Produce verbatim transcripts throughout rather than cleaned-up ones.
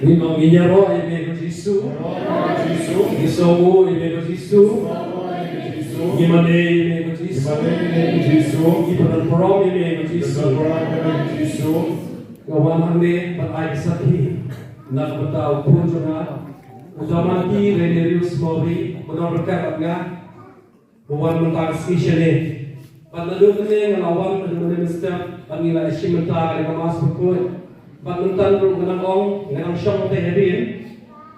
Ngi ong, ngi ïaroh ïa me ko Jisu. Ngi sngewnguh ïa me ko Jisu. Ngi mane ïa me ko Jisu. Ngi pyndonkam ïa me ko Jisu. Nga wan hangne ban ai ka sakhi na ka bynta u khun jong nga, u Damanti Renerius Mawrie, ba don ryngkat bad nga, ba wan mynta ka sngi shane. Bad naduh mynne nga la wan, naduh mynne mynstep, bad ngi la ïashim bynta ha ka Mass bakhuid. Bad mynta ruh nga nang ong, nga nang shong te ha ïing.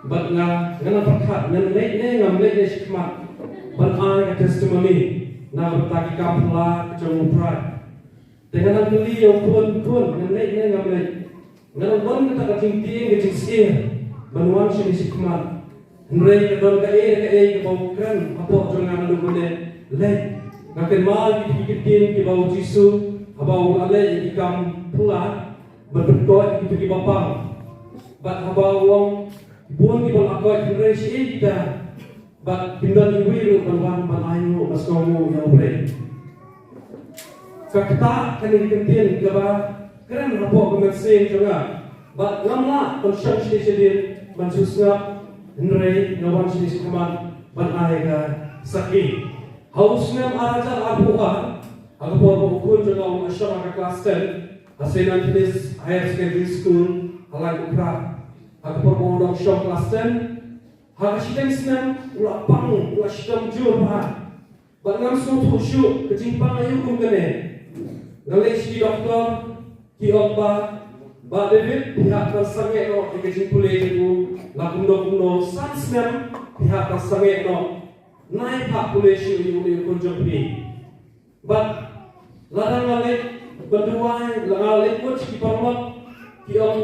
Bad nga, nga nang pyrkhat, ngan leit ne ngam leit ne shakhmat ban ai ka testimony na ka bynta ki kam phylla jong U Trai. Te nga nang kylli ïa u khun, khun, ngan leit ne ngam leit? Nga nang don kata ka jingtieng, ka jingsngewsih ban wan shane shakhmat. Hynrei ka don kaei kaei kaba u kren hapoh jong nga naduh mynne, leit. Nga kynmaw ïa kita ki ktien kiba u Jisu, haba u la leh ïa ki kam phylla, ban pynkoit ïa kita kiba pang. Bad haba u ong, bun kiba la koit, hynrei shaei kita? Bad kim don iwei ruh ban wan ban ainguh, ban sngewnguh ïa U Blei. Ka ktah kane ka ktien kaba kren hapoh ka mynsiem jong nga. Bad ngam lah ban shong shadien shadien ban shu sngap, hynrei nga wan shane shakhmat ban ai ka sakhi. Ha u snem ar hajar arphew ar, ha ka por ba u khun jong nga u la shong ha ka klas ten ha Saint Anthony's Higher Secondary School ha Laitumkhrah. Ha ka por ba u dang shong klas ten, ha ka shiteng snem u la pang, u la shitom jur bha. Bad ngam sngewthuh shuh ka jingpang aïu kum kane. Nga leit sha ki doktor, ki ong ba, Bah David, phi hap ban sangeh noh ïa ka jingpule jong u, la kumno kumno san snem phi hap ban sangeh noh. Nai phah pule shuh ïa une u khun jong phi. Bad lada nga leit ban duwai, lada nga leit mut sha ki paralok, ki ong,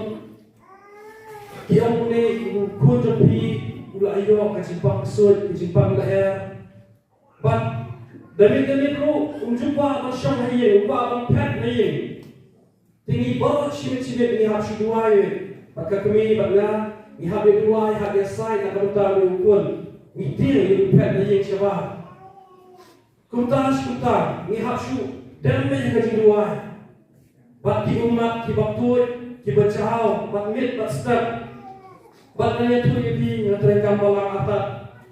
ki ong une u khun jong phi u la ïoh ka jingpang ksuid, ka jingpang lyer. Bad da miet da miet ruh um ju kwah ban shong ha ïing, u kwah ban phet ha ïing. Te ngi baroh shi miet shi miet ngi hap shu duwai. Bad ka kmie bad nga ngi hap ïa duwai, hap ïa said na ka bynta une u khun. Ngi tieng ïa u phet ha ïing shabar. Kumta shi kumta ngi hap shu dem beit ha ka jingduwai. Bad ki ummat kiba tuid, kiba jaw, bad miet bad step. Bad nga ïathuh ïa phi, nga trei kam balang artat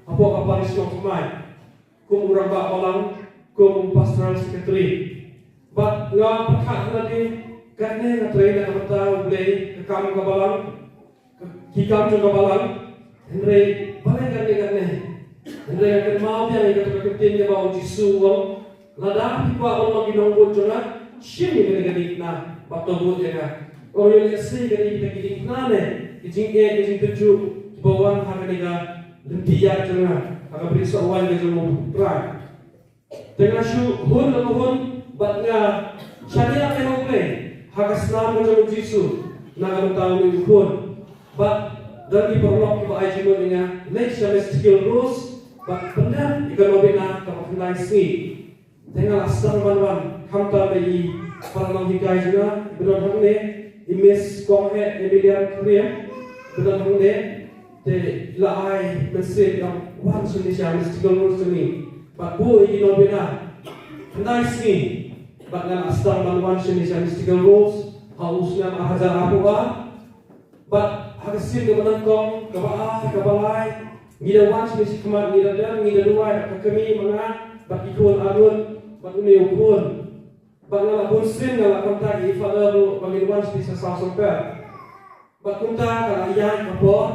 hapoh ka parish Nongthymmai, kum u rangbah balang, kum u pastoral secretary. Bad nga pyrkhat ha lade, katne nga trei na ka bynta U Blei, ka kam ka balang, ki kam jong ka balang. Hynrei balei katne katne? Hynrei nga kynmaw biang ïa kata ka ktien kaba u Jisu u ong, lada phi kwah ban long ki nongbud jong nga, shim ïa kane ka diengphna bad to bud ïa nga. Ong ïa lehse kane kita ki diengphna ne ki jingeh, ki jingtynjuh kiba wan ha kane ka lynti ïaid jong nga, ha ka brisoh waiñ ka jong U Trai. Te nga shu hun la ka hun bad nga shaniah ïa U Blei ha ka snam ka jong u Jisu na ka bynta une u khun. Bad don ki paralok kiba ai jingmut ïa nga, leit sha Mystical Rose bad pyndep ïa ka novena kaba khyndai sngi. Te nga la sdang ban wan, khamtam ïa i para nonghikai jong nga iba don hangne, i Miss Kong Heh Emilian Khriem, iba don hangne. Te la ai mynsiem ïa nga wan shane sha Mystical Rose jong ngi bad buh ïa ki novena khyndai sngi. Bad nga la sdang ban wan shane sha Mystical Rose ha u snem ar hajar arphew ar. Bad ha ka sien kaba nyngkong, kaba ar, kaba lai, ngi da wan shane shakhmat, ngi da dem, ngi da duwai, bad ka kmie ma nga bad ki khun arngut bad une u khun. Bad nga la bunsien nga la contact ïa i Father ruh ba ngin wan shane sha South Sompere. Bad kumta ka la ïaid ka por.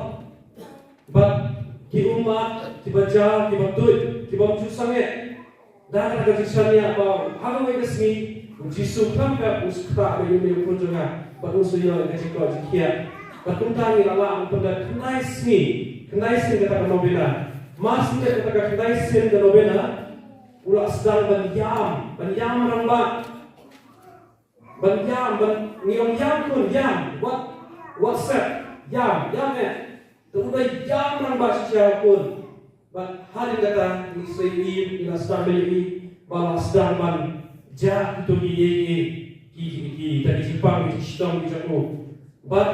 Bad ki ummat kiba jaw, kiba tuid, kibym ju sangeh, da kata ka jingshaniah ba ha kawei ka sngi u Jisu khlem pep un sa ktah ïa une u khun jong nga bad un sa ïoh ïa ka jingkoit jingkhiah. Bad kumta ngi la lah ban pyndep khyndai sngi, khyndai sngi kata ka novena. Mar shu dep kata ka khyndai sngi ka novena, u la sdang ban ïam, ban ïam rangbah. Ban ïam, ban ngi ong ïam khun, ïam. Wat, wat sep, ïam, ïam eh. Te u da ïam rangbah shisha khun. Bad hadien kata ngi sngewthuh, ngi la sdang ban ïohi ba la sdang ban jah kito ki, ki, ki, kita ki jingpang, ki jingshitom ki jong u. Bad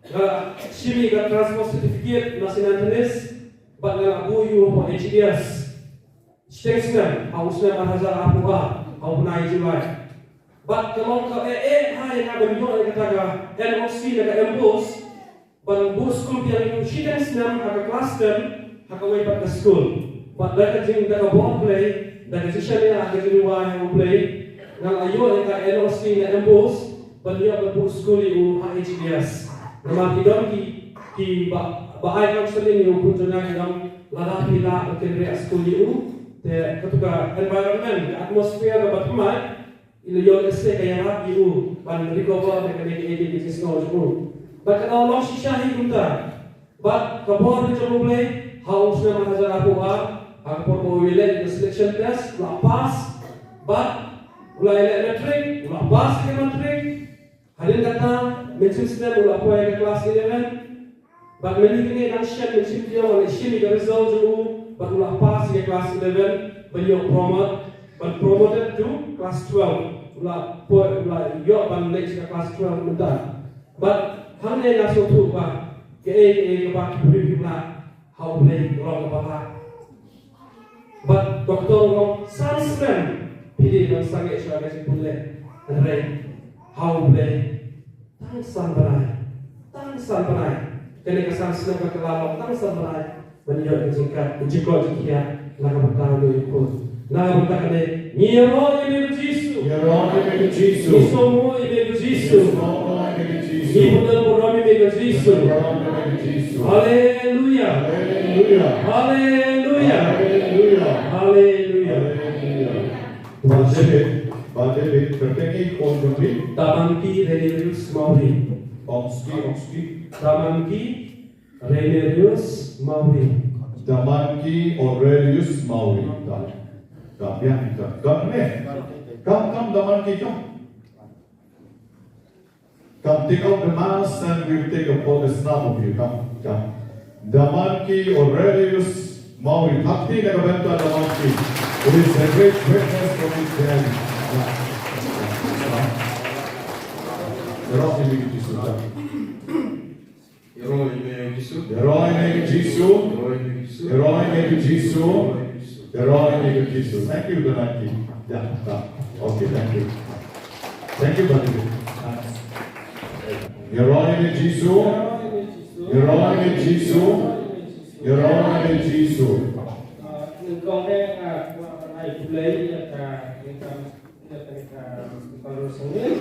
nga la shim ïa ka transfer certificate na Saint Anthony's. Bad nga la buh ïa u hapoh H D S. Shiteng snem, ha u snem ar hajar arphew ar, ha u bnai July. Bad ka long kaba eh eh ha ïa nga ban ïoh ïa kata ka N O C ne ka MBOSE. Ban buh skul biang ïa u shiteng snem ha ka klas ten ha kawei pat ka skul. Bad da ka jing, da ka bor Blei, da ka jingshaniah ha ka jingduwai ha u Blei, nga la ïoh ïa ka N O C na MBOSE ban ïoh ban buh skul ïa u ha H B S. Namar ki don ki, ki ba, ba ai counseling ïa u khun jong nga, ki ong lada phi lah, u kynriah skul ïa u. Te katu ka environment, ka atmosphere kaba thymmai, i la ïoh lehse ka ïarap ïa u ban recover na kane kaei kaei ka jingsngew jong u. Bad ka la long shisha hi kumta. Bad ka bor ka jong U Blei, ha u snem ar hajar arphew ar, ha ka por ba u ïaleh ïa ka selection test, u la pass. Bad u la ïaleh matric, u la pass ïa ka matric. Hadien kata, mynshem snem u la poi ïa ka klas eleven. Bad mynne kine dang shen mynshem taïew, u la shim ïa ka result jong u, bad u la pass ïa ka klas eleven, ban ïoh promote, ban promoted to class twelve. U la poi, u la ïoh ban leit sha ka klas twelve mynta. Bad hangne nga sngewthuh ba kaei kaei kaba ki briew ki mlak ha U Blei ka long kaba lah. Bad doktor u ong san snem phi dei ban sangeh shuwa ka jingpynleit. Hynrei ha U Blei tang san bnai, tang san bnai. Kane ka san snem ka la long tang san bnai ban ïoh ka jingkah, ka jingkoit jingkhiah na ka bynta u ïa u khun. Na ka bynta kane ngi ïaroh ïa me ko Jisu. Ïaroh ïa me ko Jisu. Ngi sngewbha ïa me ko Jisu. Ngi sngewbha ïa me ko Jisu. Ngi pyndonkam ïa me ko Jisu. Pyndonkam ïa me ko Jisu. Haleluya. Haleluya. Haleluya. Haleluya. Haleluya. Haleluya. Ba David, ba David, kyrteng i khun jong phi? Tamanki Renerius Mawri. Ong ski, ong ski. Tamanki Renerius Mawri. Tamanki Aurelius Mawri. Da, da biang kita. Come, come, come, Tamanki, come. Come, take out the mask and we'll take a photograph of you. Come, come. Tamanki Aurelius Mawri. Bhakti na ka bynta Tamanki. It is a great witness for his daddy. Yeah. Yeah. Ïaroh ïa me ko Jisu. Ïaroh ïa me ko Jisu. Ïaroh ïa me ko Jisu. Ïaroh ïa me ko Jisu. Ïaroh ïa me ko Jisu. Thank you, Tamanki. Yeah, yeah. Okay, thank you. Thank you, buddy. Thanks. Ïaroh ïa me ko Jisu. Ïaroh ïa me ko Jisu. Ïaroh ïa me ko Jisu. Ah, nyngkong eh, ah, kwah ban ai khublei ïa ka, ïa ka Ïa kane ka Festival Ruh Synñiar,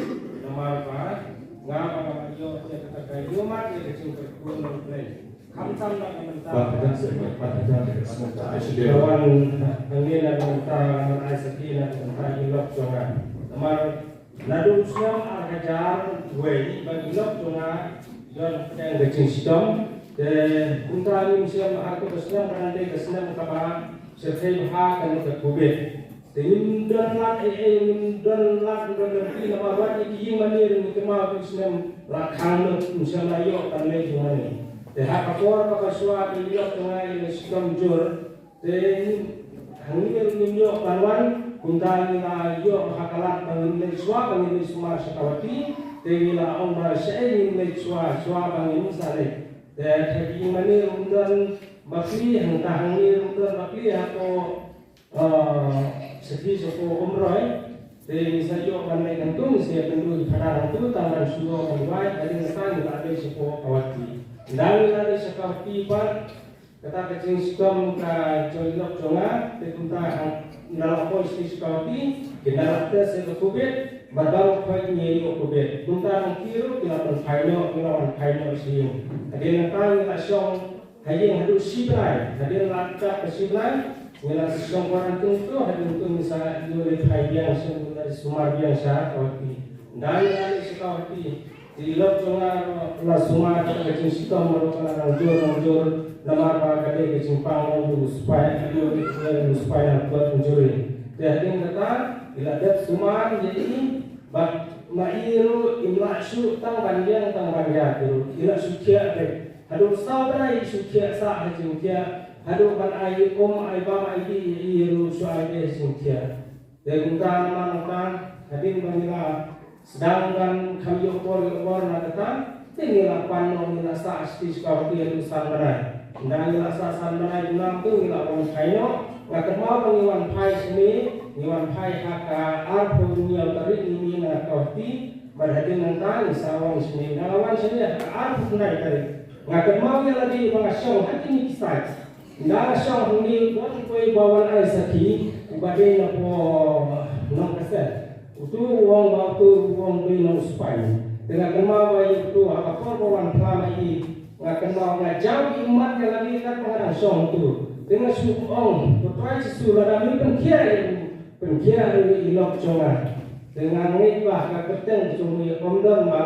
namar ba nga ba nga ïoh ïa kata ka ïohmad ïa ka jingkyrkhu na U Blei. Khamtam na ka bynta. Ba ka jan se, ba ka jan se, ba ka jan se. Ka wan hangne na ka bynta, ban ai sakhi na ka bynta i lok jong nga. Namar naduh u snem ar hajar wei ba i lok jong nga don pdeng ka jingshitom. Te kumta ngim shem ha kato ka snem ka dang dei ka snem kaba shyrkhei bha kane ka Covid. Te ngim don lad ei ei, ngim don lad, ngim don lynti, namar wat ïa ki ïing mane ruh ngi kynmaw ki snem la khang lut, ngim shym la ïoh ban leit ïing mane. Te ha ka por kaba shuwa ka ïoh jong nga i la shitom jur. Te hangne ruh ngim ïoh ban wan, kumta ngi la ïoh ha ka lad ba ngin leit shuwa, ba ngin leit sumar sha Kawati. Te ngi la ong ba shaei ngin leit shuwa, shuwa ba ngin sa leit. Te ha ki ïing mane ruh ngim don bapli, hangta hangne ruh ngim don bapli, ha ko Ah, sakhi sha ko Umroi, te ngi sa ïoh ban leit hangto, ngi sa ïakynduh ïa ki phadar hangto, tang ban shu ïoh ban duwai, hadien nangta ngi la leit sha ko Kawati. Ynda ngi la leit sha Kawati pat, kata ka jingshitom ka jong i lok jong nga, te kumta hang, ynda la poi sha Kawati, ki la test ïa ka Covid, bad baroh khoit ngi ïoh Covid. Kumta hangti ruh, ki la pynphai noh, ki la wan phai noh sha ïing. Hadien nangta ngi la shong ha ïing haduh shi bnai, hadien la dep ka shi bnai, ngi la shong quarantine to, hadien to ngi sa ïoh leit phai biang sha, ngi la sumar biang sha Kawati. Ynda ngi la leit sha Kawati, te i lok jong nga ruh la sumar, ka jingshitom ruh ka la nang jur nang jur, namar ba ka dei ka jingpang jong u sipai, u sipai nang kot injury. Te hadien kata, i la dep sumar ïa i, bad ma i ruh im lah shuh tang ban ïeng tang ban ïaid ruh, i la shu thiah beit. Haduh saw bnai i shu thiah sah ha jingthiah, haduh ban ai um ai bam ai dih ïa i ruh shu ai beit ha jingthiah. Te kumta namar nangta hadien ba ngi la sdang ban kham ïoh por ïoh bor na kata, te ngi la pan noh, ngi la sah ha sha Kawati haduh san bnai. Ynda ngi la sah san bnai kumta ngi la wan phai noh, nga kynmaw ba ngi wan phai shane, ngi wan phai ha ka arphew hynñiew tarik ngi mih na Kawati. Bad hadien nangta ngi sa wan shane, nga la wan shane ha ka arphew khyndai tarik. Nga kynmaw ïa lade ba nga shong ha kine ki side. Nga la shong hangne, wan uwei ba wan ai sakhi, uba dei na poh Nongkasen. Utu u ong ba utu u ong dei na u Spain. Te nga kynmaw ba ïa utu ha ka por ba wan phla ma i, nga kynmaw nga jaw i mat ïa lade kat ba nga dang shong utu. Te nga shu ong, ko Trai Jisu, lada me pynkhiah ïa u, pynkhiah ïa i lok jong nga. Te nga ngeit ba ka kyrteng jong me ym don ba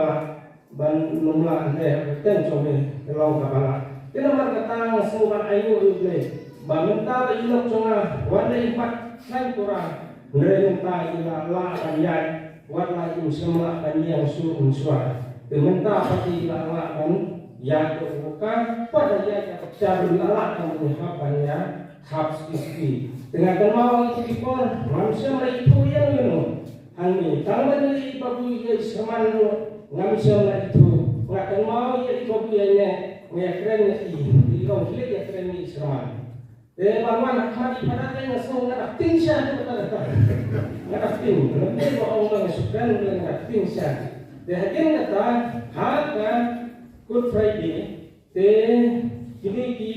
ban ym lah, hynrei ha ka kyrteng jong me ka long kaba lah. Te namar kata nga sngewbha ban ainguh ïa U Blei ba mynta ba i lok jong nga wan da i mat khlaiñ Kora, hynrei mynta i la lah ban ïaid, wat la im shym lah ban ïeng shuh mynshuwa. Te mynta pat i la lah ban ïaid, ka pat da ïaid ka jar, la lah ban ïa hap ban ïa hap shisha. Te nga kynmaw ïa ki por ngam shym la ithuh ïa u ïa u. Hangne tang ban ïa i babu ïa i syrman ruh ngam shym la ithuh. Nga kynmaw ïa i babu ïa i ne, nga ïa kren ïa i, i ong khie ïa kren ïa i syrman. Te ban wan ha khmat i Phadar te nga sngew nga da pynshah te kata kata. Nga da pyn, lymne ba ong ba nga shu kren nga da pynshah. Te hadien kata ha ka Good Friday, te kine ki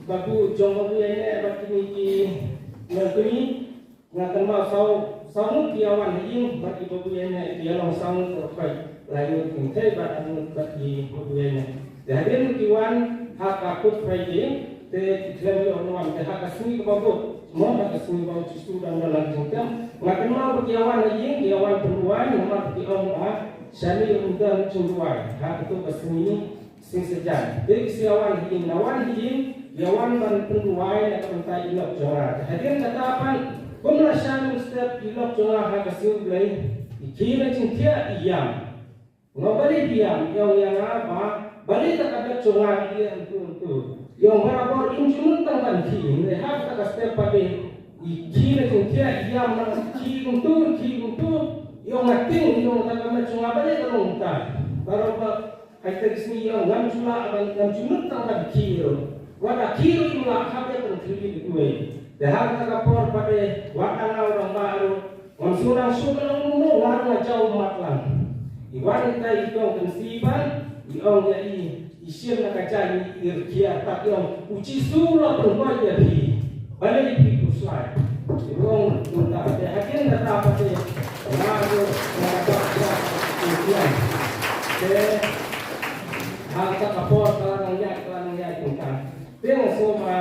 babu jong babu ïa i ne bad kine ki nongkynni, nga kynmaw saw, saw ngut ki ïa wan ha ïing bad i babu ïa i ne, ki ïa long saw ngut, ka khoi lai ngut, ki thei bad ar ngut bad i babu ïa i ne. Te hadien ki wan ha ka Good Friday, te ki khlem ïoh wan, te ha ka sngi kaba bud, mo, ha ka sngi ba u Jisu u dang don ha ka jingtem, nga kynmaw ba ki ïa wan ha ïing, ki ïa wan pynduwai, namar ki ong ba shane ym don jingduwai ha kato ka sngi, sngi Saitjaiñ. Te ki sa wan ha ïing, na wan ha ïing, ïa wan ban pynduwai na ka bynta i lok jong nga. Te hadien kata pat, kum la shah mynstep i lok jong nga ha ka sngi U Blei, i khie na jingthiah i ïam. Nga balei phi ïam, i ong ïa nga ba balei kata ka bed jong nga ki leh hangtu hangtu. I ong barabor im ju nud tang ban khie, hynrei ha kata ka step pat de i khie na jingthiah i ïam, nang khie kumtu, khie kumtu. I ong nga tieng, i ong kata ka bed jong nga balei ka long kumta. Barabor Hai te ki sngi ïa ngam ju lah ban, ngam ju nud tang ban khie ruh. Wat la khie ruh im lah, hap ïa pynkhie ïa kiwei. Te ha kata ka por pat de wat la nga u rangbah ruh ngam sngewdang shuh ban ong kumno, nga ruh nga jaw mat lang. I wan ita i kong kynsi ban, i ong ïa i, i shim na ka jaiñ, i rkhie artat, i ong, U Jisu u la pynkoit ïa phi. Balei phi khuslai? Te u ong kumta, te hadien kata pat te nga ruh nga da pyrshah ïa u Blei. Te ha kata ka por ka la nang ïaid, ka la nang ïaid kumta. Te nga sngew ba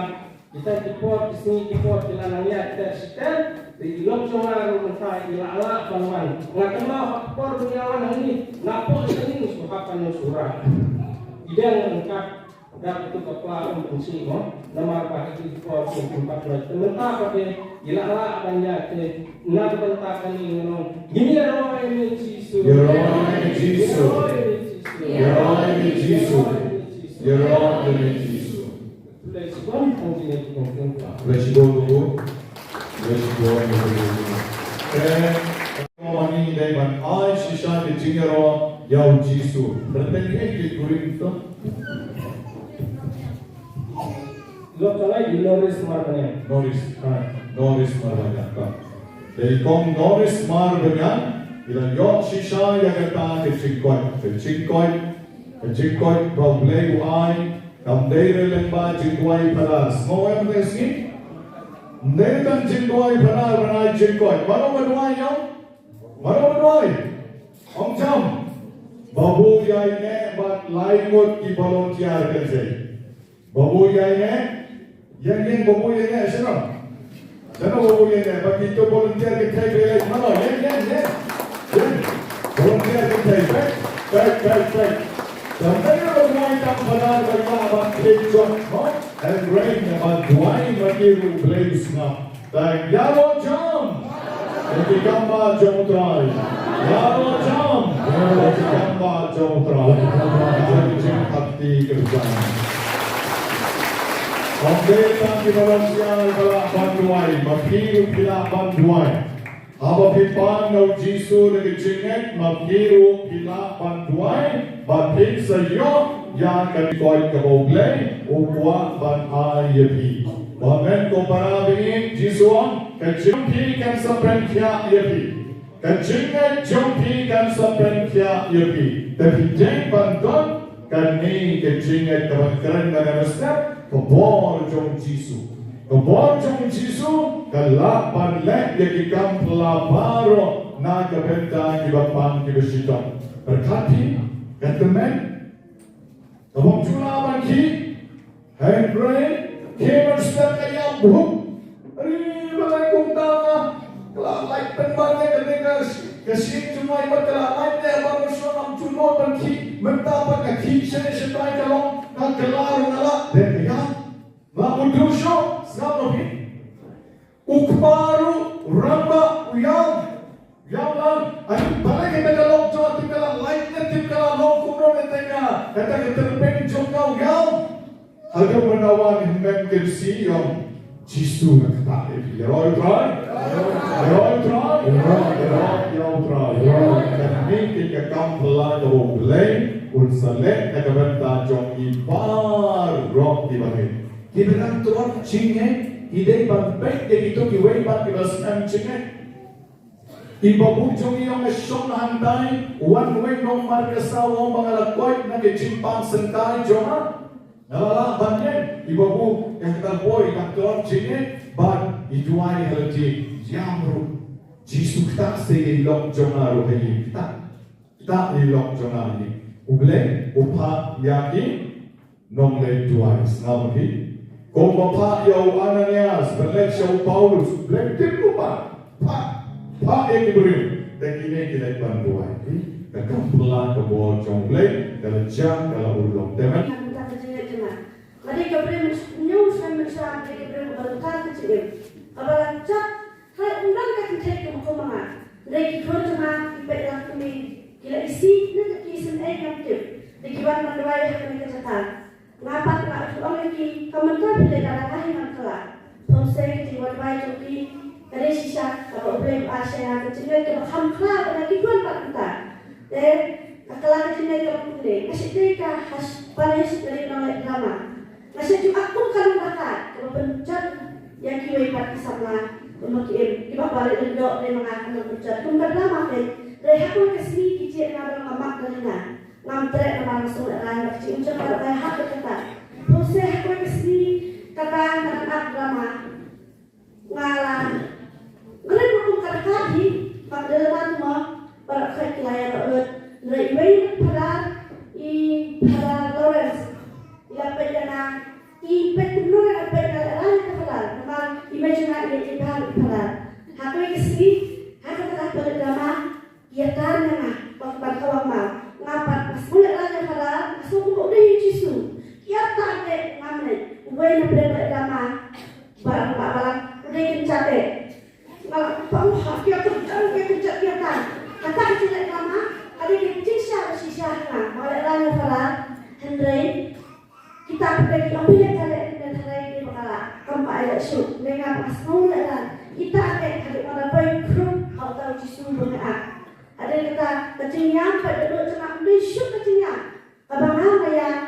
kita ki por, ki sngi ki por ki la nang ïaid ter shi ter. Te i lok jong nga ruh mynta i la lah ban wan. Nga kynmaw ha ka por ba ngi ïa wan hangne, napoh sha ngi ngi shu hap ban ïa shu rah. I dang ryngkat Da katu ka pla um pynshih mo, namar ba ha ki por ki pynpat lait. Te mynta pat de i la lah ban ïa te na ka bynta kane ngan ong, ngin ïaroh ïa me Jisu. Ïaroh ïa me Jisu. Ïaroh ïa me Jisu. Ïaroh ïa me Jisu. Ïaroh ïa me Jisu. Khublei shibun, tang kine ki kongsan. Khublei shibun, Babu. Khublei shibun, Babu. Te Mano ngi dei ban ai shisha ka jingïaroh ïa u Jisu. Lada phi ïeit ki kurim to. Lok ka lai i Norris Marbaniang. Norris. Ha. Norris Marbaniang. Ka dei kong Norris Marbaniang. I la ïoh shisha ïa kata ka jingkoit. Ka jingkoit. Ka jingkoit ba U Blei u ai. Kam dei re lyngba jingduwai phadar. Sngewbha ïa ka sngi. Ym dei tang jingduwai phadar ban ai jingkoit. Mano ba duwai ïa u? Mano ba duwai? Ong jam. Babu ïaineh bad lai ngut ki volunteer kynthei. Babu ïaineh. Ïeng ïeng babu ïaineh shano? Shano babu ïaineh? Ba kito volunteer kynthei ba ïaineh mano? Ïeng ïeng ïeng. Ïeng. Volunteer kynthei. Peit peit peit peit. Tang ba ïa ba duwai tang phadar ba ïa ba peit jong mo. Hynrei ïa ba duwai ba ki ruh Blei u sngap. Tang ïaroh jam. Ïa ki kam ba jong U Trai. Ïaroh jam. Ïa ki kam ba jong U Trai. Jong jingpakti kyrdan. Ym dei tang ki volunteer ba lah ban duwai, ma phi ruh phi lah ban duwai. Haba phi pan na u Jisu da ka jingngeit, ma phi ruh phi lah ban duwai, ba phin sa ïoh ïa ka jingkoit kaba U Blei u kwah ban ai ïa phi. Ba myn ko para ba ïeit, Jisu ong, ka jingphi kan sa pynkhiah ïa phi. Ka jingngeit jong phi kan sa pynkhiah ïa phi. Te phi dei ban don kane ka jingngeit kaba kren kane ka step, ka bor jong Jisu. Ka bor jong Jisu ka lah ban leh ïa ki kam phylla baroh na ka bynta kiba pang kiba shitom. Pyrkhat phi, ka tymmen ka bym ju lah ban khih. Hynrei khie mynstep ka ïam bun. Ari, balei kumta? Ka la lait pynban ïa kane ka shi-, ka shyieng jong ngi bad ka la lait ne ba mynshuwa ngam ju nud ban khih. Mynta pat nga khih shane shatai ka long, nga kylla ruh nga lah. Dei ka ïam. Nga mutdur shuh, sngap noh phi. U kpa ruh u rangbah u ïam. U ïam lang. Aduh, balei kata ka lok jong nga tip ka la lait ne tip ka la long kumno ne, te ka, kata ka tyrpeng jong nga u ïam. Haduh mynta wan hynmen kynsi ïa u Jisu na kata. Ïaroh ïa u Trai. Ïaroh ïa u Trai. Ïaroh ïa u Trai. Kane ka kam phylla kaba U Blei un sa leh na ka bynta jong ngi baroh kiba ngeit. Kiba dang tlot jingngeit, ki dei ban peit ïa kito kiwei pat kiba sngewthuh jingngeit. I babu jong ngi u ong, nga shong hangtai, wan uwei u nongmarkasa u ong ba nga la koit na ka jingpang syngkai jong nga. Nga la lah ban ïeng. I babu, ïa kata ka por i dang tlot jingngeit bad i duwai ha lade, ïam ruh. Jisu, kata sa ïa i lok jong nga ruh ha ïing. Kata, kata ïa i lok jong nga ha ïing. U Blei u phah ïa ki nongleit duwai, sngap noh phi. Kumba phah ïa u Ananias ban leit sha u Paulus, U Blei tip lypa. Phah, phah ïa ki briew. Te kine ki leit ban duwai. Ka kam phylla ka bor jong U Blei ka la jia, ka la urlong. Te mynta ka jingngeit jong nga, nga dei ka briew mynshwa, mynshwa, nga dei ka briew ba la ka jingim, kaba la jot. Hynrei ym don ka kynthei kaba kum ma nga. Hynrei ki khun jong nga ki peit ïa nga kum i, ki la isih na ka ki isynei ngam tip. Dei ki wan ban duwai ha kane ka jaka. Nga pat nga ong ïa ki, ka mynta phi leit lada nga hi ngam kylla. Pynshai ka jingwan duwai jong ki ka dei shisha kaba U Blei u ai sha nga ka jingngeit kaba kham khraw na ki khun pat mynta. Te ka kylla ka jingngeit kaba kumne. Nga shu dei ka ha, ban ïa shu ka dei nongleit drama. Nga shu ju ap kum ka nongrakaid kaba pynjot ïa kiwei pat ki samla, kum ma ki im, kiba kwah leit lyndoh dei ma nga ka nongpynjot kum ka drama peit. Hynrei ha kawei ka sngi ki jied nga ba long ka Magdalena. Ngam treh namar nga sngew lehrain ba ka jingim jong nga ruh ka ïahap bad kata. Pynshai ha kawei ka sngi kata nga dang ap drama. Nga la, nga la kum ka dakaid hi, Magdalena mo, baroh khoit ki la ïaroh lut. Hynrei iwei na Phadar, i Phadar Lawrence, i la peit ïa nga, i peit kumno nga peit, nga lehrain ïa ka Phadar, namar i mei jong nga i ïeit bha bad Phadar. Ha kawei ka sngi, ha kata ka pynleit drama, ki ïatar ïa nga, ban, ban kawang maw. Nga pat, nga sngewlehrain ïa Phadar, nga sngew kumba u dei u Jisu. Ki ïatar ïa nga, ngam leit. Uwei na pdeng pdeng drama, ba, ba, ba, u dei kynjat eh. Nga la, ba, u ha, ki ïatar, ki ïatar, ki ïatar. Kata ka jingleit drama ka dei ka jingshisha ba shisha ha nga. Nga lehrain ïa Phadar, hynrei kita phi, ki ong phi leh ka leh, ne tharai ne ba ka lah, kam ba ai leh shuh, ne nga ba nga sngew lehrain. Kita ne hadien ba nga la poi khrup ha uta u Jisu ba nga ap. Hadien kata ka jingïam, peit ka dohnud jong nga, ym dei shuh ka jingïam. Kaba nga, nga ïam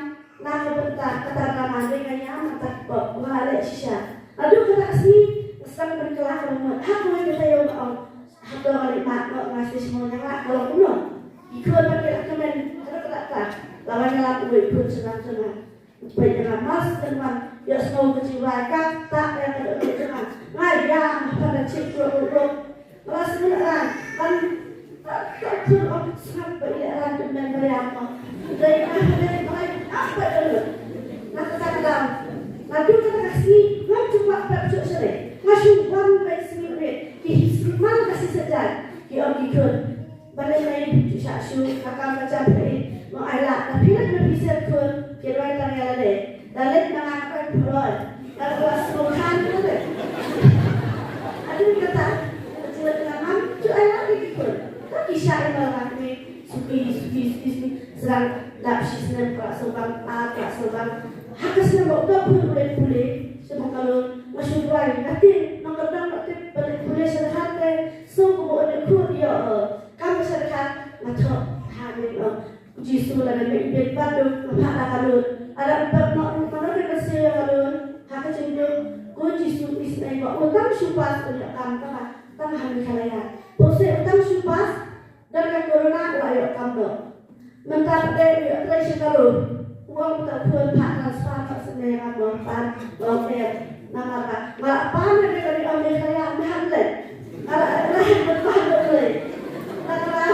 na ka bynta kata ka drama, hynrei nga ïam na kata ka pop, nga la leh shisha. Naduh kata ka sngi nga sdang ban kylla kaba mut. Ha kawei ka taïew nga ong, hato nga leit mad noh, nga sdang sngewbha, nga lah, ka long kumno? Ki khun pat ki la kmen, haduh katta katta. La wan ïalam uwei u khun shnong jong nga. Peit ïa nga, mas, kan wan ïohsngew ka jingrwai, katta ïa ka dohnud jong nga. Nga ïam hapdeng ka jingkyrkhu ruh. Nga la sngewlehrain ban, ban, ban pynlong sngap ba i lehrain, kynmaw ba ïam mo. Dei nga hynrei nga ïam ba dohnud. Na kata ka daw, naduh kata ka sngi ngam ju kwah pep shuh shalei. Nga shu wan beit sngi beit. Ki hi sngi man ka sngi saitjaiñ, ki ong ki khun. Balei ngi shu shah shuh, ka kam ka jam phi, mo ai lah, ka phi leh na phi shet khun, phi rwai tang ïa lade. Da leh na nga ka phi rwai, da la sngewkhan ka leh. Hadien kata, ka jinglet nga ngam ju ai lah ïa ki khun. Ka ki shah ïa nga, ki suki, suki, suki, suki, sdang dap shi snem ka sngewbang, ah, ka sngewbang. Ha ka snem ba u dap khun u leit pule, sha Bangalore, nga shu rwai, nga tieng, nongkyndong nga tip, ba leit pule sha Dkhar te, sngew kumba u leit khun ïoh, eh, Kam ka shyrkhei, nga thoh ha ne, u Jisu lada me i bit bad duk, nga phah da ka lut. Lada u bit noh ruh, mano ruh ka siew ïa ka lut. Ha ka jingduk, ko Jisu, isynei ba u tang shu pass u ïoh kam, tang ha, tang ha Meghalaya. Puse u tang shu pass, don ka corona u la ïoh kam noh. Mynta pat de u ïoh trei sha Garo. U ong mynta u khun phah transfer pat sene ïa nga mo pat, u ong em. Namar ba nga la pan ïa ka ri ong Meghalaya me ha Blei. Nga la, nga la pan ïa Blei. Nga la,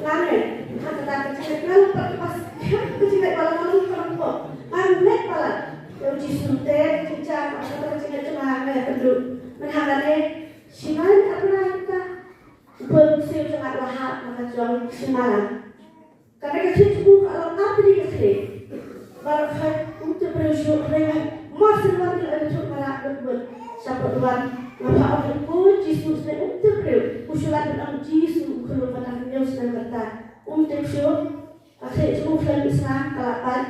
nga ne, ha kata ka jingngeit nga la pat pass, ka jingngeit ba la nga long ka long ko. Nga ngeit palat ïa u Jisu te ka jingcha, ka jingngeit jong nga nga ïakynduh. Mynta ha kane, shi ngan ap na kata. U pul u siew jong nga u la hap na ka jong shi malan. Kata ka khlieh jong u ka long artylli ka khlieh. Baroh khoit um tip briew shuh, hynrei mar shen wan ki la ïathuh ma la bud bud. Shapoh wan nga phah ong ko Jisu sne um tip briew. U shu lait ban ong Jisu u khlur ba tang hynñiew snem kata. Um tip shuh. Ka khlieh jong u khlem ïoh snam ka la pait.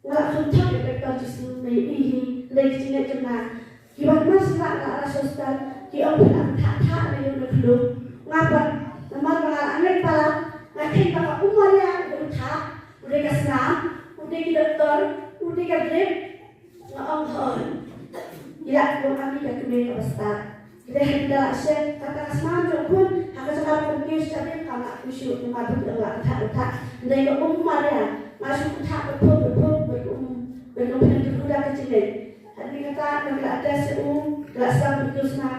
Nga la kham thok ïa ka kyrteng Jisu, nga ïohi hi, lei ki jingngeit jong nga. Ki wan mar sla nga la ruh sha hospital, ki ong phi la thah thah na ïing na khyndew. Nga pat, namar ba nga la ngeit palat, nga kheiñ ba ka um Maria u dei u thah, u dei ka snam, u dei ki doktor, u dei ka drip. Nga ong hooid. Ïa, ong ami ka kmie kaba stad. Dei ha ki da la shet, kata ka snam jong u khun, ha ka jaka ba kiew sha dei ka ma kiew shu, ka ma duk da la ka thah, ka thah. Dei ka um Maria, ma shu ka thah ka phup, ka phup, ka um, ka um phin ka da ka jingeh. Hadien kata, ka la test u, ka la snam ka kiew snam,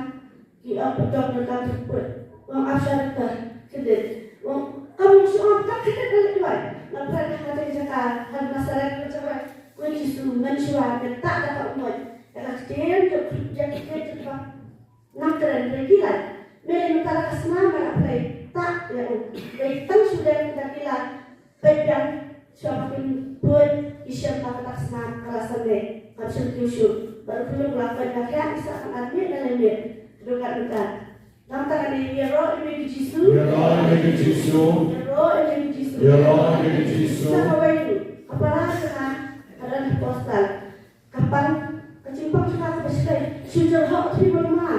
ki ong ka dok na ka phup. Ong ap sha doktor, khyndiat. Ong, kam shu ong, ka khyndiat ka leit duwai. Nga pran ha kata ka jaka, ha Nasaret ka jaka. Ko Jisu, mynshuwa, ka thah da ka um. Ïa ka ktien, ïa ka ktien, ïa ka ktien, Nang kren re ki la. Me lei mynta la ka snam ba la pynleit. Ta ïa u. Lei tang shu leit da ki la. Peit biang. Shuwa ba kin poi. Ki shem ba ka tak snam ka la sangeh. Kam shem kiew shuh. Ba ruh khlem la peit ba ka isa kan admit na lei miet. Dukat dukat. Nang ta kane ïaroh ïa me ki Jisu. Ïaroh ïa me ki Jisu. Ïaroh ïa me ki Jisu. Ïaroh ïa me ki Jisu. Sa kawei ruh. Ka para ka na. Ka ran postal. Ka pang, ka jingpang jong nga kaba shlei, shu jyrhoh ka thri ba ma,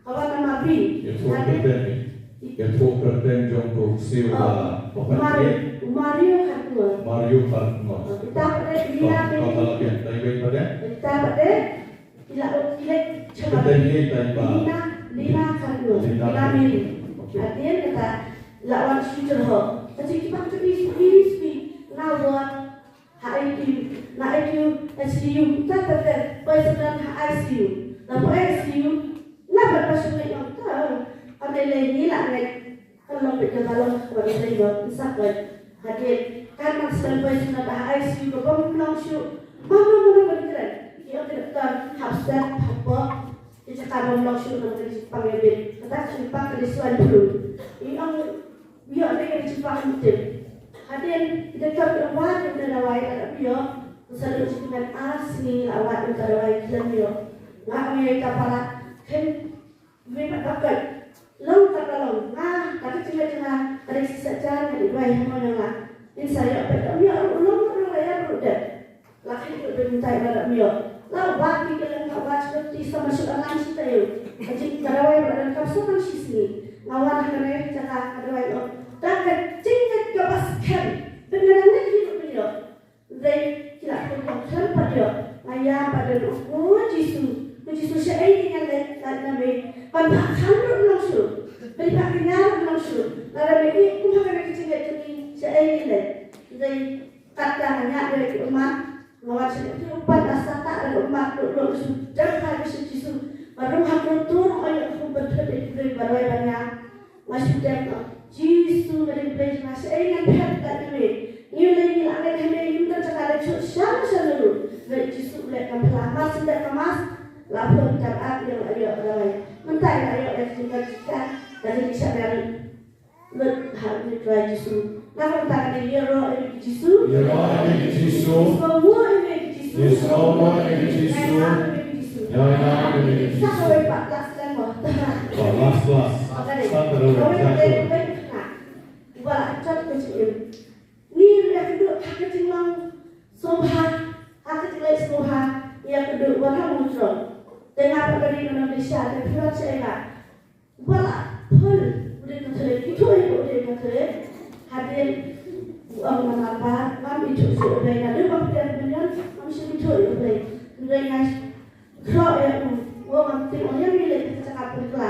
ka wan na Marbih. Ïathuh kyrteng, ïathuh kyrteng jong u siew ba, ba Mario, Mario Kharkongor. Mario Kharkongor. Kita pat de, Lina Mary. Kita pat de, ila, ila, Lina, Lina Kharkongor. Lina Mary. Hadien kata, la wan shu jyrhoh. Ka jingpang jong i, i, i, na wan. Ha I T U, na I T U, I C U, ta kata, poi sdang ha I C U. Na poi I C U, na pat ba shu ngeit ong ta, ka dei lei ngi la ngeit, ka long beit ka long, ka dei lei ba, sa poi. Hadien, ka nang sdang poi sdang ha I C U, ka bym long shuh, ma ma ma ma kren. Ki ong ki doktor, hap step, hap pok, ki jaka bym long shuh, na ka jingpang ïa bit. Kata ka jingpang ka dei swine flu. I ong, Ïoh ne ka jingpang mutip. Hadien, ïa ka wad ïa ka dawai la ïoh. Sa ïoh jingpang ar sngi la wad ïa ka dawai khlem ïoh. Nga ong ïa ka para, khlem, me pat ka kai. Long ka long, nga, ka ka jingpang jingpang, ka dei sa jan, ka dei dawai hamo ïa nga. In sa ïoh pat, ïoh, long, long, ïoh, ïoh, ïoh. La khie ruh mynta ba la mih. La wad ki kylleng, la wad sha ti sa ma shu alang shi taïew. Ka jingkyrwai ba la donkam sa tang shi sngi. Nga wan ha kane ka jaka ka dawai ong, da ka jingngeit kaba skhem. Bad nga dang ngeit hi ruh ba ïoh. Hynrei ki la khot ïa nga khlem pat ïoh. Nga ïam pat don, ko Jisu. Ko Jisu, shaei ngan leit, leit na me. Ban phah khan ruh ym long shuh. Ban phah kynja ruh ym long shuh. Lada me ïeh kum ha kane ka jingngeit jong ngi, shaei ngan leit. Hynrei Kata nga ñiah ïa ki ummat, nga wan sha ki ummat, nga sah tah ïa ki ummat, duk duk shu dep ha ki sha Jisu. Ba rung ha kyrtur, ïa ki ummat, pynthut ïa ki briew ba roi ba ñiah. Nga shu dep, Jisu nga dei Blei jong nga, shaei ngan phet ïa me. Ngi lei ngi la lei ha me, ngim don jaka leit shuh sha sha ruh. Lei Jisu lei kam pla, mar shu dep ka mas, la phone kam ap ïa la ïoh la lei. Mynta la ïoh ïa ki ka jingkit, ka jingkit sha ka ri. Lut ha u Trai Jisu. Nang kata ka dei ïaroh ïa u Jisu. Ïaroh ïa u Jisu. Ïaroh ïa u Jisu. Ïaroh ïa u Jisu. Ïaroh ïa u Jisu. Sa kawei pat, last line mo. Oh, last, last. Sa kawei pat, sa kawei pat. Ba la jot ka jingim. Ngi ïakynduh ha ka jinglong sngewbha, ha ka jingleh sngewbha, ïakynduh wat ha Mawjrong. Te nga pat ka dei ka nongdie sha, te phi wan sha ïa nga. Ba la phul u dei Katholik, ithuh ïa u dei Katholik. Hadien u ong namar ba ngam ithuh shuh ïa u Blei, naduh ba phi dang mynnin ngam shym ithuh ïa u Blei. Hynrei nga khroh ïa u, u ong ngam tip, ong ïa ngi leit ka jaka pynkylla.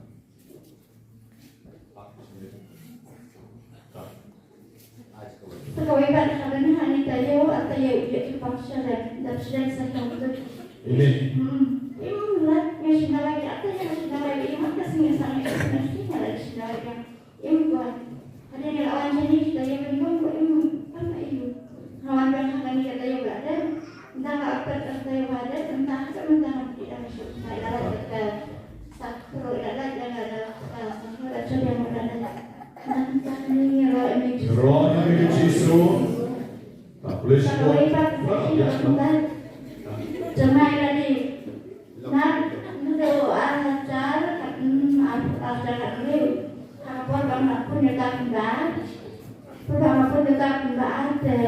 Sa kawei pat ha kane hangne taïew, ah, taïew ïa ki pang sha lem, dap sha lem sa ka mut. Amen. Hmm. Im lait nga shim na lait ïa taïew, nga shim na lait ïa, mat ka sngi sa nga shim na lait ïa. Im kwah. Hadien nga la wan shane, taïew ban bam ko im, pam na im. Nga wan biang ha kane ka taïew ba la dep. Nda nga ap ka taïew ba la dep, nda ka mynta nga phi da shu. Nga la lait ka Sa kru ïa lait ïa lait ïa lait sa sa kru ïa lait ïa lait. Nang sa ni ro ni. Ro ni Jisu. Sa kawei pat sa shi ro ni. Jemai lagi. Nang ndu a jar kat a jar kat ni. Ha por ba nga pun ïa kat ba. Por ba nga pun ïa kat ba te.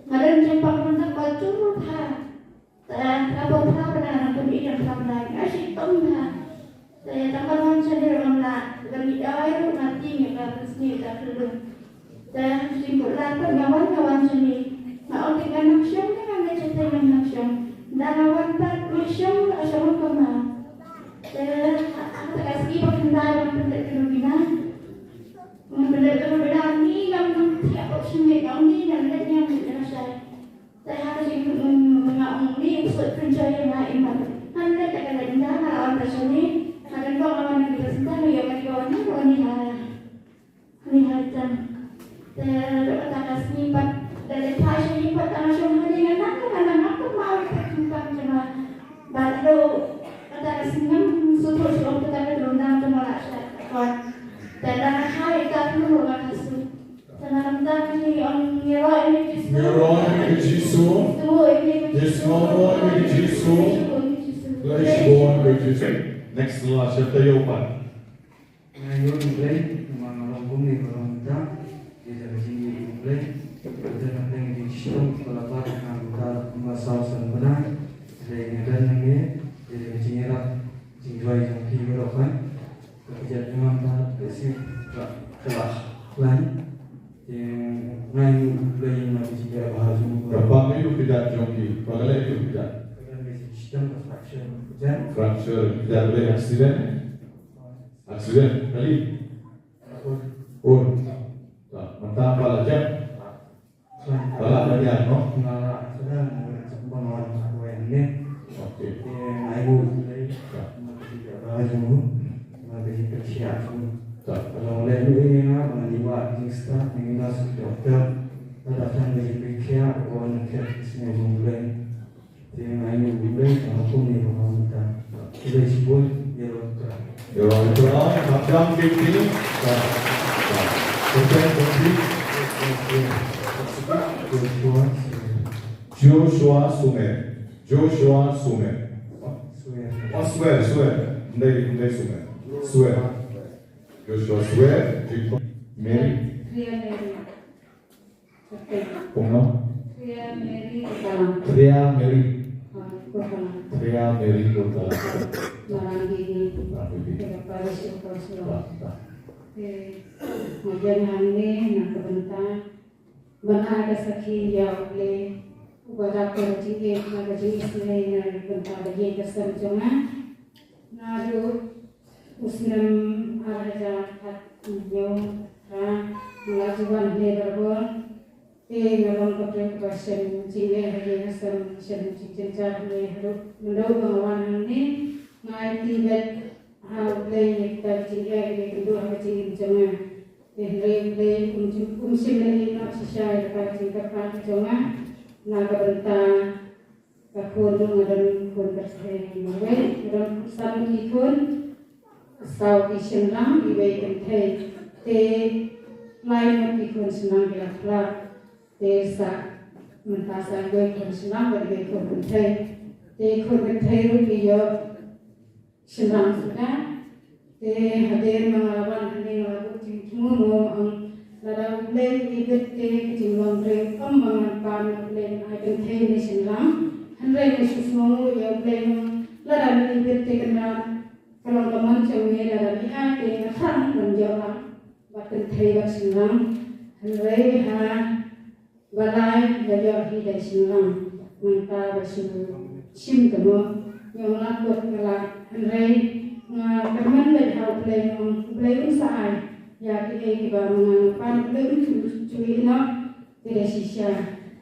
Nga don jingpang pun tak ba tu ha. Te ka por phra bnai, nang pyn-i ka phra bnai, nga shitom bha. Te tang ban wan shane ruh ngam lah, ban ïoh ruh nga tieng ïa ka pynsngew ka khyllung. Te ha ka jingkut lad pat nga wan, nga wan shane. Nga ong te ngan nang shong, te ngan leit shatei ngan nang shong. Ynda nga wan pat nga shong, nga shong ha ka maw. Te ha kata ka sngi ba khyndai ban pynleit ka nongpynïaid. Ban pynleit ka nongpynïaid, ngi ngam nang thiah pat shane, nga ong ngi ngan leit, ngan leit, ngan leit shai. Te ha ka jingmut nga ong ni u sut pynjoi ïa nga i mat. Ngan leit da ka leit ynda nga la wan ta shane. Nga don bok nga wan na ki bynta nga ïoh ka dei ka wan ni ka wan ni ha. Ni ha jan. Te ruh kata ka sngi pat da leit phai sha ïing pat tang shong ha ïing nga nang nga nang nga pynmaw ïa ka jingpang jong nga. Bad ruh kata ka sngi ngam sngewthuh shuh ong kata ka dei nang jong nga la shat ka kot. Te da nga hai ka ruh nga ka sut. Ngi roi ïa ka Jisu. Ngi roi ïa ka Jisu. Ngi roi ïa ka Jisu. Khublei shibun ïa ka Jisu. Next last, ïa ka Ïoannis. Nga ïoh ïa U Blei, namar nga long kumne, nga long kumta. Ïa ka jingïohi U Blei. Ïa ka jingshitom, ka la pat, nga kumta, nga saw san bnai. Ïa ka jingïarap, jingduwai jong phi baroh kan. Ka kjat jong nga mynta ka sngewthuh ka la khlaiñ. Te nga ïohi U Blei ïa ka jingïarap ha jong u. Ka bam ïa u kjat jong phi, ba ka leh ïa u kjat. Ka dang ka jingshitom ka fracture u kjat. Fracture u kjat, leh accident. Accident kali. Ur. Ur. Ta mynta ba la jam. Ba la jam, no? Nga la accident, nga la jam ba nga la Minister, ngi na suk doctor, lada khlem da jingpynkhia, ko na khet sne bum blei. Te ngai ngi bum blei, ka hukum ni bum ta. Te dei sibun, ya lo ka. Ya lo ka, ka jam ke ti. Ka. Ka. Ka jam ke ti. Joshua. Joshua Sumer. Joshua Sumer. Sumer. Oh, Sumer, Sumer. Ndai, ndai Sumer. Sumer. Joshua Sumer. Mary. Priya Mary. Pungno? Priya Mary Kotalang. Priya Mary. Ah, Kotalang. Priya Mary Kotalang. Marang Bibi. Marang Bibi. Kata Parish Upasura. Ba, ba. Eh, majan hangne na ka bynta ban ai ka sakhi ïa U Blei uba da ka jingïeit na ka jingisynei na ka bynta ka ïing ka sem jong nga. Naduh u snem ar hajar khathynñiew, ha, nga la ju wan hangne barabor. Te nga long ka briew kaba shem jingeh ha ïing ha sem, shem jingjynjar hangne haduh mynta ba nga wan hangne. Nga aiti beit ha U Blei ïa kita ki jingeh kiba ïakynduh ha ka jingim jong nga. Te hynrei U Blei um shym, um shym la ïehnoh shisha ïa kata ka jingkyrpad ka jong nga na ka bynta ka khun ruh nga don khun kynthei marwei, nga don san ngut ki khun, saw ki shynrang, iwei kynthei. Te lai ngut ki khun shynrang ki la khlad. Te sa mynta sa iwei khun shynrang bad iwei khun kynthei. Te khun kynthei ruh ki ïoh shynrang suda. Te hadien ba nga la wan hangne nga la buh jingthmu mo ong lada U Blei u ibit te ka jinglong briew, ym ba ngan pan U Blei ban ai kynthei ne shynrang. Hynrei nga shu sngewnguh ïa U Blei mo lada me ibit te kynrad ka long ka mon jong me, lada me ai te nga thrang ban ïoh lang bad kynthei bad shynrang. Hynrei ha ba lai la ïoh hi da shynrang. Mynta ba shu shim te mo, nga ong la kut nga la, hynrei nga kyrmen beit ha U Blei, nga ong U Blei un sa ai ïa kiei kiba ma nga nga pan, U Blei un sa ju ïehnoh. Te da shisha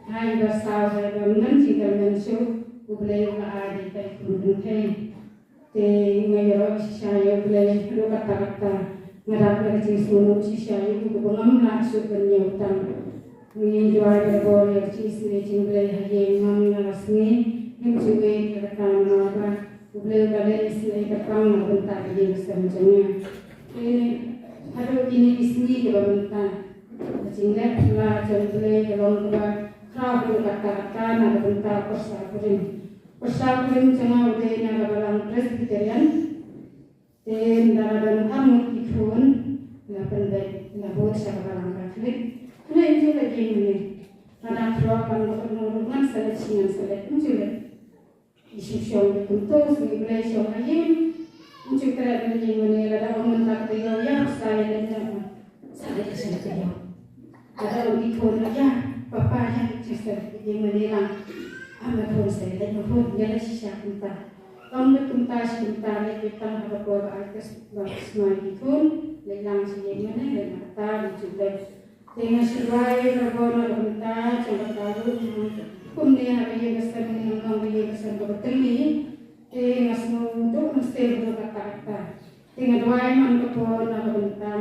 ha i ba saw, ha i ba mynta jingkyrmen shuh, U Blei u la ai da i khun kynthei. Te nga ïaroh shisha ïa U Blei haduh katta katta. Nga dap da ka jingsngewnguh shisha ïa u kaba ngam lah shuh ban ñiew tam. Ngi duwai barabor ïa ka jingisynei jong U Blei ha ïing, man la ka sngi ngim ju weng ïa kata, namar ba U Blei u la leh isynei kyrpang na ka bynta ka ïing ka sem jong nga. Te haduh kine ki sngi kiba mynta, ka jingleh phylla jong U Blei ka long kaba khraw haduh katta katta na ka bynta pyrsa kurim. Pyrsa kurim jong nga u dei na ka balang Presbyterian. Te ynda la don ar ngut ki khun, la pynbeit, la bud sha ka balang Katholik. Hynrei ym ju leit ïing mane. Lada khlad ban ba kano ruh ngan sa leit shi ngan sa leit, ym ju leit. I shu shong kumto, sngi Blei shong ha ïing. Ym ju treh ban leit ïing mane, lada ong mynta ka taïew ïa sa ïa leit na. Sa leit sha ka taïew. Lada ong ki khun ïa, papa ïa, ju sa leit ïing mane lang. Am la khun sa leit na khun, ïa leit shisha kumta. Ym leit kumta shi kumta, leit beit tang ha ka por ba ai baptisma ïa ki khun, leit lang sha ïing mane, leit na kata, leit ju leit. Te nga shu duwai barabor na ka bynta jong kata ruh, kumne ha ka ïing ka sem, ngi nang long ka ïing ka sem kaba tylli. Te nga sngewduh mynsiem ruh kata kata. Te nga duwai man ka por na ka bynta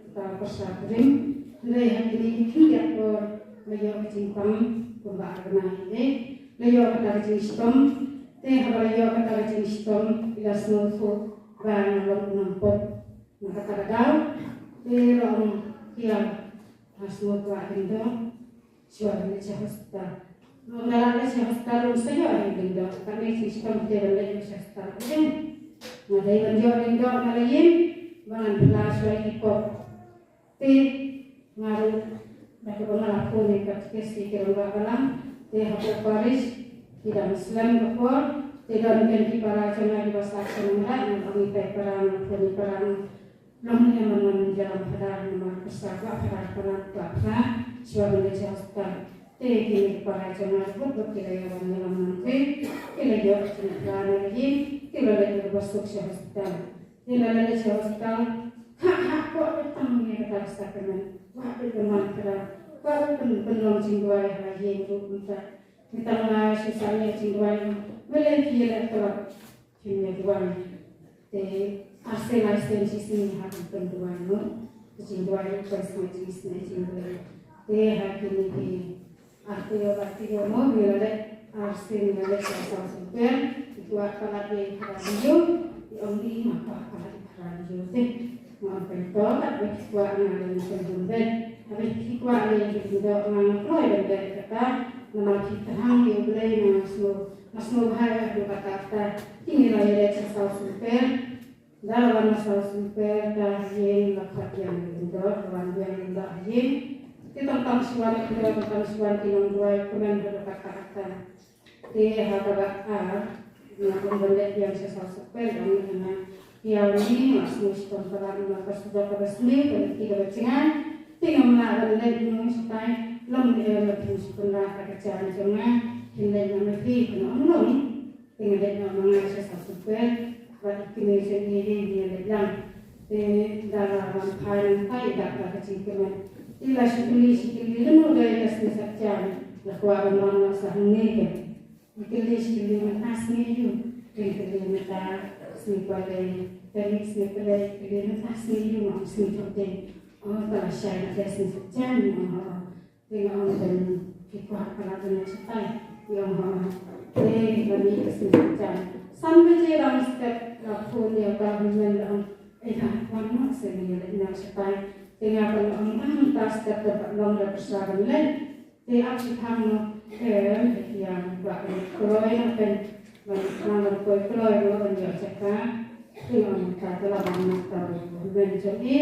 kata ka pyrsa kurim. Hynrei ha kine ki khyndiat por la ïoh ka jingpang kumba ar bnai hi. La ïoh kata ka jingshitom. Te haba la ïoh kata ka jingshitom, i la sngewthuh ba nga long u nongpop. Na kata ka daw, te la ong, phi ïa sngewthuh lyngdoh, shuwa ban leit sha hospital. Nga ong, nga lah leit sha hospital ruh sa ïoh lyngdoh. Kane jingshitom te ban leit sha hospital. Nga dei ban ïoh lyngdoh na la ïing ba ngan pynlait shuwa ïa ki pop. Te nga ruh da kaba nga la phone ïa ka katkis ïa ki rangbah balang, te hapoh parish ki dang slem ka por. Te don ken ki para jong nga kiba sah sha Nongrah, nga ong ïa ki para, nga phone ïa ki para, nga long ne em ban wan ïalam phadar namar pyrsa ba phadar, phadar, phadar shuwa ban leit sha hospital. Te kine ki para jong nga ruh bad ki la ïa wan ïalam nangtei, ki la ïoh jingphla na la ïing, ki la leit ruh ba suk sha hospital. Te la leit sha hospital, ha ha, kwah beit tang ïa kata ka sakramen, kwah beit ban wan phadar, kwah beit ban pynlong jingduwai ha ïing ruh kumta. Ngi tang la shu sa ïa jingduwai, balei phi ïa leh tlot, phim ïa duwai. Te arsien laisien shisngi ha kan pynduwai noh. Jingduwai ruh ka sngi jingduwai. Te ha kine ki ar taïew ar taïew mo ngi la leit ar sien ngi la leit sha South Sumpel. Ki kwah palat ïa i Khara Lyiu, i ong i nga kwah palat i Khara Lyiu te. Nga ong pynto kat ba ki kwah nga leh ngan pynbeit. Haba ki kwah leh ki pyndoh nga nga kloi ban leh kata. Namar ki thang ïa U Blei nga sngew nga sngew bha ïa kata kata. Te ngi la ïa leit sha South Sumpel. Da la wan na South Sumpel ta ha ïing la khot biang ïa u Lyngdoh, la wan biang u Lyngdoh ha ïing. Te tang tang shuwa ïa u Lyngdoh, tang tang shuwa ki nongduwai kmen haduh katta katta. Te ha kaba ar nga ong ban leit biang sha South Sumpel, ong ïa nga ïa u ni nga sngew shitom palat, nga ka sdok kaba sniew, kaba ki kaba jngai. Te ngam lah ban leit, ngi shatai lem ne em, la pynshai pynrah ka jam jong nga. Phin leit noh ma phi, phin ong long. Te nga leit noh ma nga sha South Sumpel, bad i kmie jong ngi hi ngi leit lang. Te da la wan phai nangta i dap da ka jingkmen. Te la shu kylli shu kylli lano dei ka sngi Saitjaiñ, la kwah ban wan noh sa hangne ka. I kylli shu kylli mynta sngi aïu. Te i kylli mynta sngi Palei, te i sngi Palei, i kylli mynta sngi aïu, nga ong sngi Thohdieng. Oh, te la shai noh dei sngi Saitjaiñ, nga ong. Te nga ong ban phi kwah palat ban leit shatai. I ong hooid. Te la mih ka sngi Saitjaiñ. San baje lang step la phone ïa u Bah Hynmen la ong, ei Bah, wan noh seh ngi leit noh shatai. Te nga pynlong ong mynta step da pat long da pyrsa ban leit. Te ap shiphang noh em, ïa u Bah Hynmen kloi noh ban, ban khnang ban poi kloi noh ban ïoh jaka. Te nga ong mynta te la wan noh ta u Bah Hynmen jong i.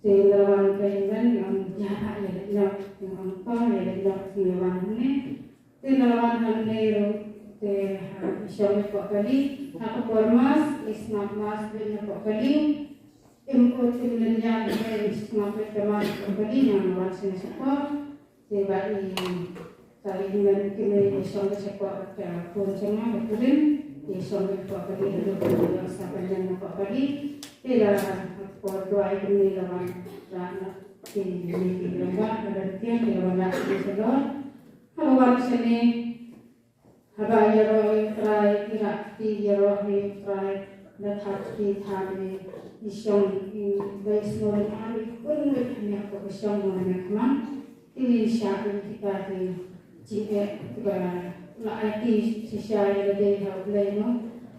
Te la wan ka Hynmen, nga ong ïa, ïa leit noh, nga ong to ïa leit noh, te wan hangne. Te la wan hangne ruh, te ha i shong hapoh kali, ha ka por mass, i sngap mass beit hapoh kali. Im ut im lynñiar, im sngap beit ka mass hapoh kali, nga wan shane shapoh. Te ba i, ka i Hynmen kine i shong beit shapoh ka pon jong nga ka kurim, i shong beit hapoh kali haduh ba i ïoh sa pynlong hapoh kali. Te la por duwai kine la wan rah noh ki, ki rangbah, ka dang tieng ki la wan rah ki shalor. Haba wan shane, haba ïaroh ïa u Trai, i rah kti ïaroh ïa u Trai, da thap kti thap ïa i shong, i ba i sngewlyngngoh i khun beit hangne hapoh ka shong mo hangne ha khmat. Te i shah ïa kita ki jingeh kiba la aiti shisha ïa lade ha U Blei mo.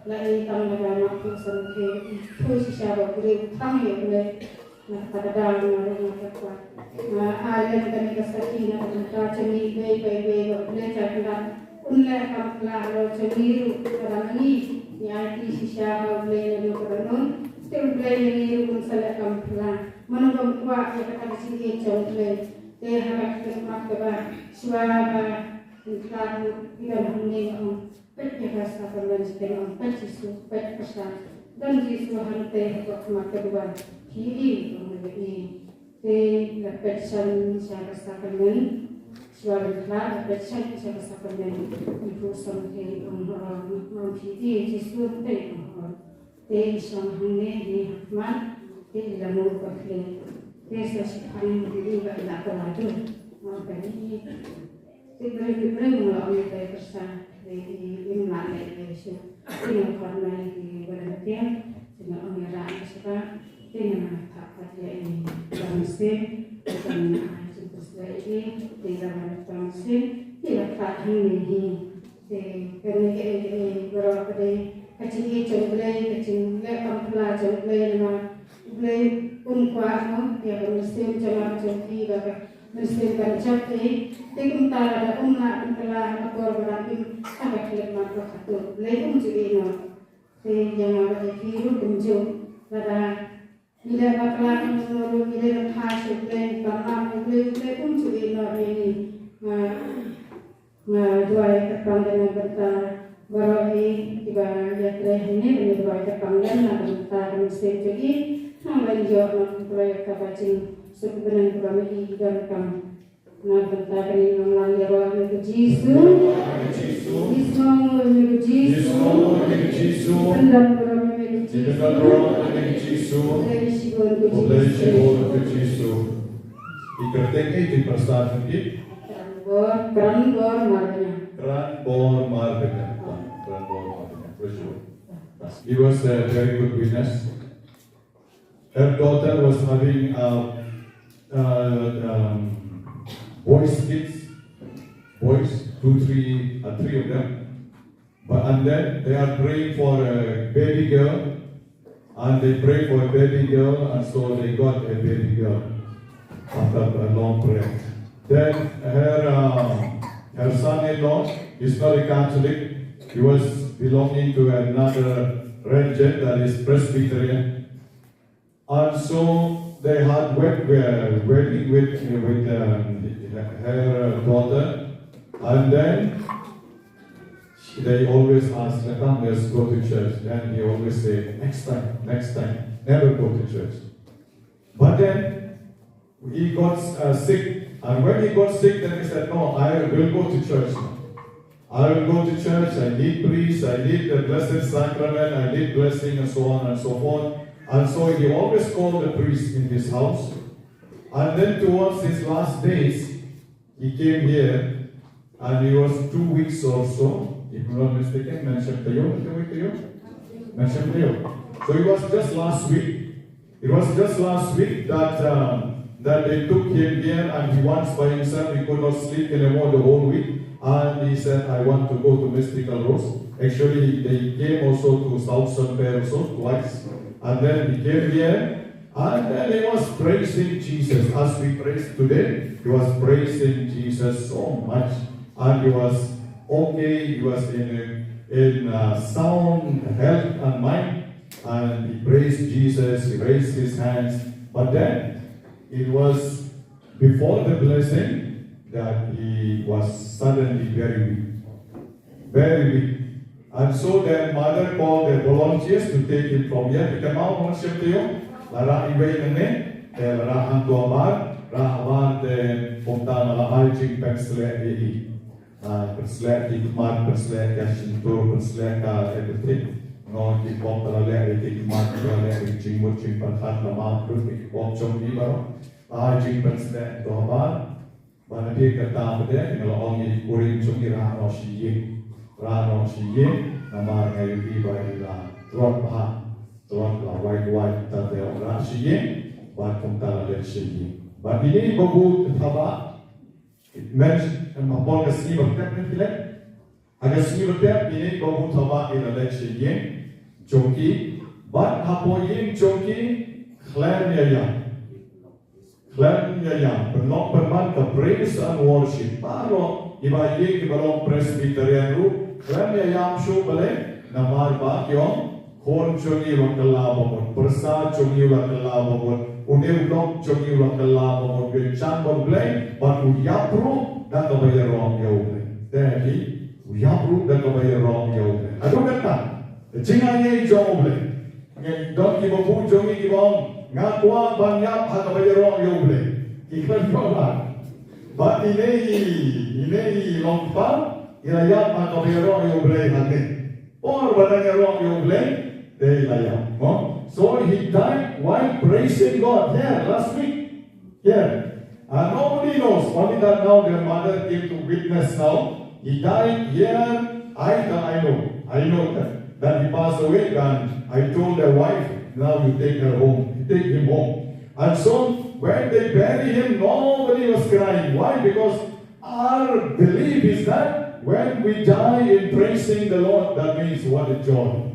La ai tang lada nga phuh samrkhie, i phuh shisha ba u briew u thrang ïa U Blei. Na kata ka daw nga ruh nga kwah, nga ai lem kane ka sakhi na ka bynta jong ngi iwei pa iwei ba U Blei Trai Kynrad un leh kam phylla halor jong ngi ruh, lada ma ngi ngi aiti shisha ha U Blei naduh kaba nyngkong, te U Blei ïa ngi ruh un sa leh kam phylla. Mano bym kwah ïa kata ka jingïeit jong U Blei. Te ha ka khlieh mat kaba shuwa ba pynkylla ruh i don hangne, nga ong peit ïa ka sakramen, te nga ong peit Jisu, peit pyrsa. Don Jisu hangtei hapoh khmat ka duwan. Phi i, ong ïa i. Te la peit sha, sha ka sakramen. Shuwa ban kylla la peit sha, sha ka sakramen. I phuh samrkhie, ong, ong, ong phi i Jisu hangtei, ong, ong. Te i shong hangne hi ha khmat, te i la mut ba khlieh. Te sa shiphang hi i ba i la kylla dur. Nga ong kane hi. Te briew ki briew nga la ong ïa i pyrsa, te i im lah leh ïa i shuh. Te nga khot ma i ki volunteer, te nga ong ïa rah ka shaka, te nga thap pat ïa i Bah Mynsiem, te nga ai jingpyrshah ïa i, te i la wan ïa Bah Mynsiem, te i la khot hangne hi. Te kane kaei kaei baroh ka dei ka jingïeit jong U Blei, ka jingleh kam phylla jong U Blei, namar U Blei un kwah noh ïa ka mynsiem jong nga jong phi ba ka mynsiem kan jop ei. Te kumta lada um lah ban kylla ha ka por ba dang im, ha ka khlieh mat ba khatduh, U Blei um ju ïeh noh. Te ïa nga bad ïa phi ruh kumjuh, lada ngi leh bakla kumno ruh, ngi leh lynkhai sha U Blei, ban ap ïa U Blei, U Blei um ju ïeh noh ïa ngi. Nga, nga duwai kyrpang na ka bynta baroh hi kiba ïatrei hangne, nga duwai kyrpang na ka bynta ka mynsiem jong i. Nang ban ïoh nang duwai kyrpang jingsuk bneng kaba ma i i donkam. Na ka bynta kane nang lang ïaroh ïa u Jisu. Jisu, ïa u Jisu. Pyndap burom ïa u Jisu. Pyndap burom ïa u Jisu. Khublei shibun ïa u Jisu. Khublei shibun ïa u Jisu. I kyrteng ei, i kyrteng ei, i kyrteng ei. Kren bor, kren bor marbaniang. Kren bor marbaniang. Kren bor marbaniang. Praise the Lord. He was a very good witness. Her daughter was having uh, uh, um, boys kids, boys, two, three, uh, three of them. But and then they are praying for a baby girl, and they pray for a baby girl, and so they got a baby girl after a long prayer. Then her um, her son-in-law is not a Catholic. He was belonging to another religion, that is Presbyterian. And so they had wed- uh, wedding with with um, her daughter, and then they always ask, "Let's go to church." Then he always say, "Next time, next time, never go to church." But then he got uh, sick, and when he got sick, then he said, "No, I will go to church now. I will go to church. I need priest. I need the blessed sacrament. I need blessing, and so on and so forth." And so he always called the priest in his house. And then towards his last days, he came here, and he was two weeks or so, if I'm not mistaken, mentioned to you, to you, to you, mentioned to you. So it was just last week. It was just last week that um, that they took him here, and he once by himself, he could not sleep anymore the whole week. And he said, "I want to go to Mystical Rose." Actually, they came also to South Sunbury also twice. And then he came here, and then he was praising Jesus. As we praise today, he was praising Jesus so much. And he was okay, he was in, a, in uh, sound health and mind. And he praised Jesus, he raised his hands. But then, it was before the blessing that he was suddenly very weak. Very weak. And so their mother called their volunteers to take him from here. Phi kynmaw, ngan shim te ïoh. La rah iwei nangne, te la rah hangto habar, rah habar te kumta la ai jingpynsleh ïa i. Ah, pynsleh ki khmat, pynsleh ka shyntur, pynsleh ka everything. Ngi ki pop la leh ïa ki khmat, la leh ïa ki jingmut jingpyrkhat, la map lut ïa ki pop jong ki baroh. Ai jingpynsleh to habar. Ba na phi kata pat de, nga la ong ïa i kurim jong i, rah noh sha ïing. Rah noh sha ïing, namar nga ïohi ba i la tlot bha. Tlot bha, wai wai, ta te ong rah sha ïing, bad kumta la leit sha ïing. Bad ine i babu thaba, men, em, ha por ka sngi ba tep ne phi leh? Ha ka sngi ba tep, ine i babu thaba i la leit sha ïing jong ki, bad hapoh ïing jong ki, khlem ïa ïam. Khlem ïa ïam, pynlong pynman ka praise and worship. Baroh kiba ïeit kiba long Presbyterian ruh, khlem ïa ïam shuh balei, namar ba ki ong, khun jong ngi u la kylla bamut, pyrsa jong ngi u la kylla bamut, une u lok jong ngi u la kylla bamut, u ïajan bad U Blei, bad u ïap ruh da kaba ïaroh ïa U Blei. Te hi, u ïap ruh da kaba ïaroh ïa U Blei. Haduh katta, ka jingaiei jong U Blei. Ngi don ki babu jong ngi kiba ong, nga kwah ban ïap ha kaba ïaroh ïa U Blei. Ki khlem kwah ban. Bad ine i, ine i longkpa, i la ïap ha kaba ïaroh ïa U Blei hangne. Por ba dang ïaroh ïa U Blei, te i la ïap. Mo? So he died while praising God here last week. Here. And nobody knows. Only that now their mother came to witness now. He died here. I, I know. I know that. That he passed away. And I told their wife, "Now you take her home. You take him home." And so when they bury him, nobody was crying. Why? Because our belief is that when we die in praising the Lord, that means what a joy.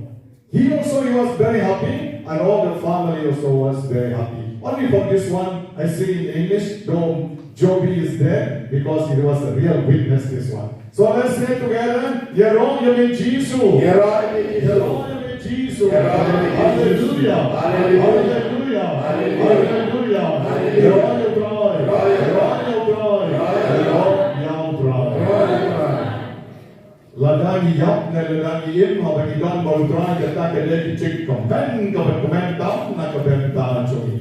He also, he was very happy, and all the family also was very happy. Only for this one, I sing in English, though Joby is there, because he was a real witness this one. So let's say together, Ïaroh ïa me Jisu. Ïaroh ïa me Jisu. Ïaroh ïa me Jisu. Ïaroh ïa me Jisu. Hallelujah. Hallelujah. Hallelujah. Hallelujah. Hallelujah. Ïaroh ïa U Trai. Ïaroh ïa U Trai. Ïaroh ïa U Trai. Ïaroh ïa U Trai. Lada ngi ïap ne lada ngi im, haba ngi don bad U Trai, kata ka dei ka jingkmen kaba kmen tam na ka bynta jong ngi.